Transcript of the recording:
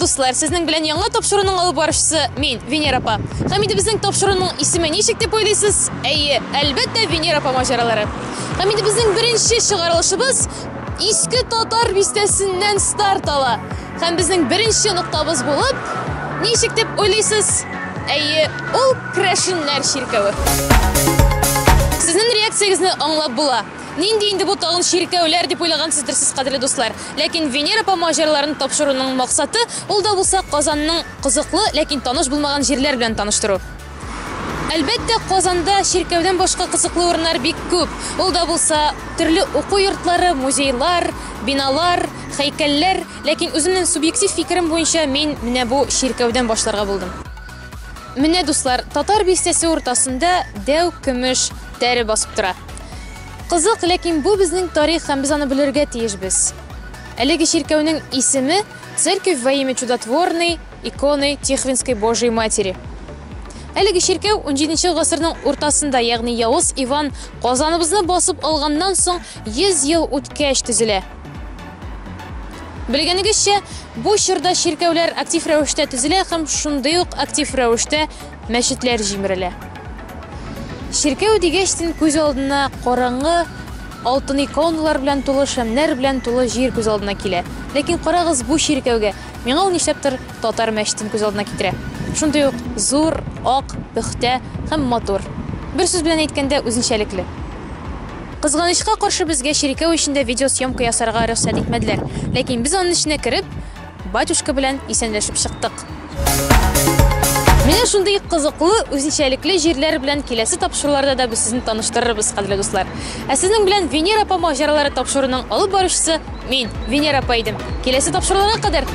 дуслар! Сезнең белән яңа тапшыруның алып баручысы мин, Венера апа. Һәм инде безнең тапшыруның исеме ничек дип уйлыйсыз? Әйе, әлбәттә, Венера апа маҗаралары. Һәм инде безнең беренче чыгарылышыбыз Иске Татар бистәсеннән старт ала. Һәм безнең беренче ноктабыз булып, ничек дип уйлыйсыз? Әйе, ул Крәшеннәр чиркәве. Сезнең реакциягезне аңлап була. Нинди инде бу тагын чиркәүләр дип уйлагансыздыр сез, кадерле дуслар. Ләкин Венера апа маҗараларын тапшыруның максаты, ул да булса Казанның кызыклы, ләкин таныш булмаган җирләр белән таныштыру. Әлбәттә, Казанда чиркәүдән башка кызыклы урыннар бик күп. Ул да булса төрле уку йортлары, музейлар, биналар, һәйкәлләр. Ләкин үземнең субъектив фикерем буенча мин менә бу чиркәүдән башларга булдым. Менә, дуслар, Татар бистәсе уртасында дәү көмеш тәре басып тора. Кызык, ләкин бу безнең тарих һәм без аны белергә тиешбез. Әлеге чиркәүнең исеме Церковь во имя чудотворной иконы Тихвинской Божией Матери. Әлеге чиркәү 17 гасырның уртасында, ягъни Явыз Иван Казаныбызны басып алганнан соң 100 ел үткәч төзелә. Белгәнегезчә, бу чорда чиркәүләр актив рәвештә төзелә һәм шундый ук актив рәвештә мәчетләр җимерелә. Чиркәү дигәчтен күз алдына караңгы, алтын иконалар белән тулы, шәмнәр белән тулы җир күз алдына килә. Ләкин карагыз бу чиркәүгә, миңа ул нишләптер татар мәчетен күз алдына китерә. Шундый ук зур, ак, пөхтә һәм матур. Бер сүз белән әйткәндә, үзенчәлекле. Кызганычка каршы, безгә чиркәү эчендә видеосъемка ясарга рөхсәт итмәделәр. Ләкин без аның эченә кереп, батюшка белән исәнләшеп чыктык. Менә шундый кызыклы, үзенчәлекле җирләр белән киләсе тапшыруларда да без сезне таныштырырбыз, кадерле дуслар. Ә сезнең белән Венера апа маҗаралары тапшыруының алып баручысы мин, Венера апа идем. Киләсе тапшыруларга кадәр